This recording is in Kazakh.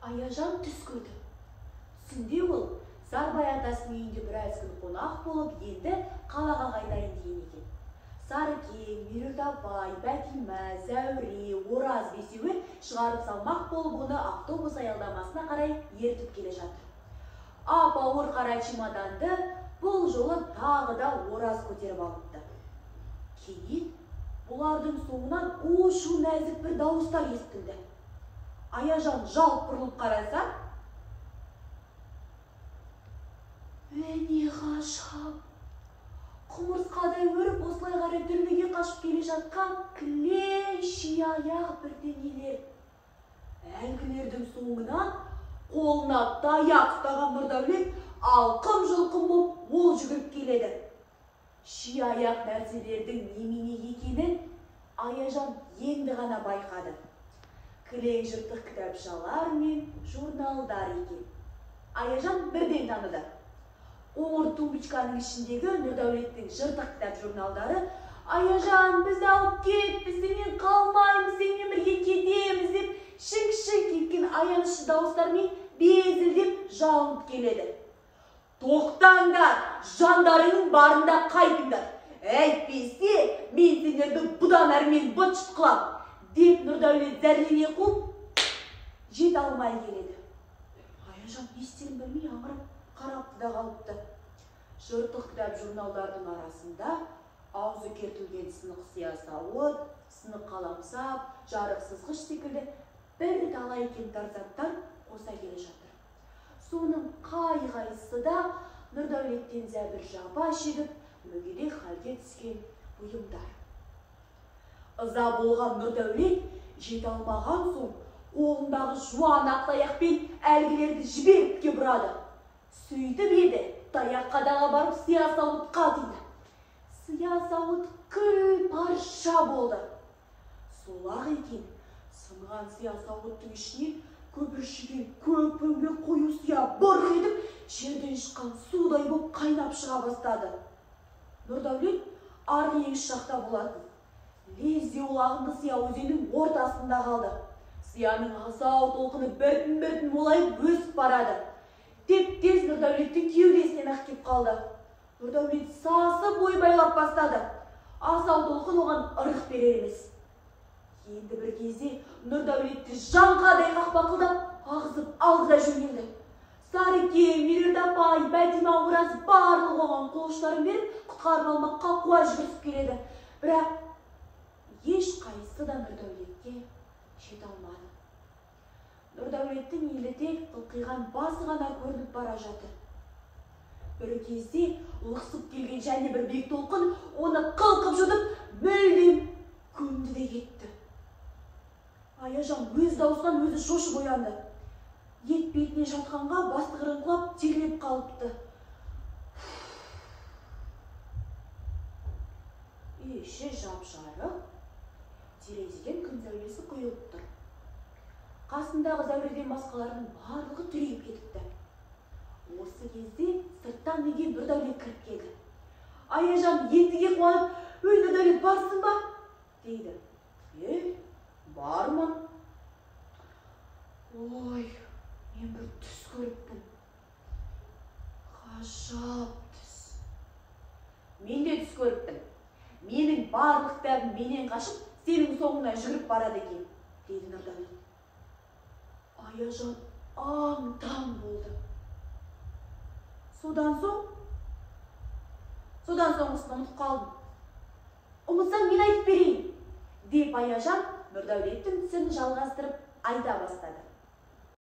Аяжан түс көрді. Түсінде ол Сарбай атасының үйінде біраз күн қонақ болып, енді қалаға қайтайын деген екен. Сарыкең, Меруерт апай, Бәтима, Зәуре, Ораз бесеуі шығарып салмақ болып, оны автобус аялдамасына қарай ертіп келе жатыр. Ап-ауыр қара чемоданды бұл жолы тағы да Ораз көтеріп алыпты. Кенет бұлардың соңынан у-шу нәзік бір дауыстар естілді. Аяжан жалт бұрылып қараса, міне ғажап! Құмырсқадай өріп осылай қарай түрмеге қашып келе жатқан кілең ши аяқ бірдеңелер. Әлгілердің соңынан қолына таяқ ұстаған Нұрдәулет алқым-жұлқым боп ол жүгіріп келеді. Ши аяқ нәрселердің немене екенін Аяжан енді ғана байқады. Кілең жыртық кітапшалар мен журналдар екен. Аяжан бірден таныды. Қоңыр тумбочканың ішіндегі Нұрдәулеттің жыртық кітап журналдары «Аяжан, бізді алып кет, біз сенен қалмаймыз, сенімен бірге кетеміз» деп шіңк-шіңк еткен аянышты дауыстармен безілдеп жалынып келеді. «Тоқтаңдар, жандарыңның барында қайтыңдар, әйтпесе мен сендерді бұдан әрмен быт-шыт қылам» деп Нұрдәулет зәрлене қуып жете алмай келеді. Аяжан не істерін білмей аңырап қарапты да қалыпты. Жыртық кітап журналдардың арасында аузы кертілген сынық сия сауыт, сынық қаламсап, жарық сызғыш секілді бірталай кемтар заттар қоса келе жатыр. Соның қай-қайсысы да Нұрдәулеттен зәбір жапа шегіп, мүгедек халге түскен бұйымдар. Ыза болған Нұрдәулет жете алмаған соң қолындағы жуан ақ таяқпен әлгілерді жіберіп те бұрады. Сөйтіп еді, таяқ қадаға барып сия сауытқа тиді. Сия сауыт күл парша болды. Сол-ақ екен, сынған сия сауыттың ішінен көпіршіген көк өңбек қою сия бұрқ етіп, жерден шыққан судай боп қайнап шыға бастады. Нұрдәулет арғы еңіс жақта болатын. Лезде ол ағынды сия өзеннің ортасында қалды. Сияның асау толқыны біртін-біртін молайып өсіп барады. Теп-тез Нұрдәулеттің кеудесінен ақ кеп қалды. Нұрдәулет сасып ойбайлап бастады. Асау толқын оған ырық берер емес. Енді бір кезде Нұрдәулетті жаңқадай қақпақылдап ағызып алды да жөнелді. Сарыкең, Меруерт апай, Бәтима, Ораз барлығы оған қол ұштарын беріп, құтқарып алмаққа қуа жүгірісіп келеді. Бірақ ешқайсысы да Нұрдәулетке жете алмады. Нұрдәулеттің енді тек қылқиған басы ғана көрініп бара жатыр. Бір кезде лықсып келген және бір биік толқын оны қылқып жұтып, мүлдем көмді де кетті. Аяжан өз дауысынан өзі шошып оянды. Ет бетіне жатқанға бастығырын құлап терлеп қалыпты. Үй іші жап-жарық, терезеден күн сәулесі құйылып тұр. Қасындағы Зәуреден басқаларының барлығы түрегеп кетіпті. Осы кезде сырттан үйге Нұрдәулет кіріп келді. Аяжан ентіге қуанып, «Өй, Нұрдәулет, барсың ба?» дейді. «Е, бармын». «Ой, мен бір түс көріппін. Ғажап түс». «Мен де түс көріппін. Менің барлық кітабым менен қашып, сенің соңынан жүгіріп барады екен», дейді Нұрдәулет. Аяжан аң-таң болды. Содан соңғысын ұмытып қалдым. Ұмытсаң мен айтып берейін, деп Аяжан Нұрдәулеттің түсін жалғастырып айта бастады.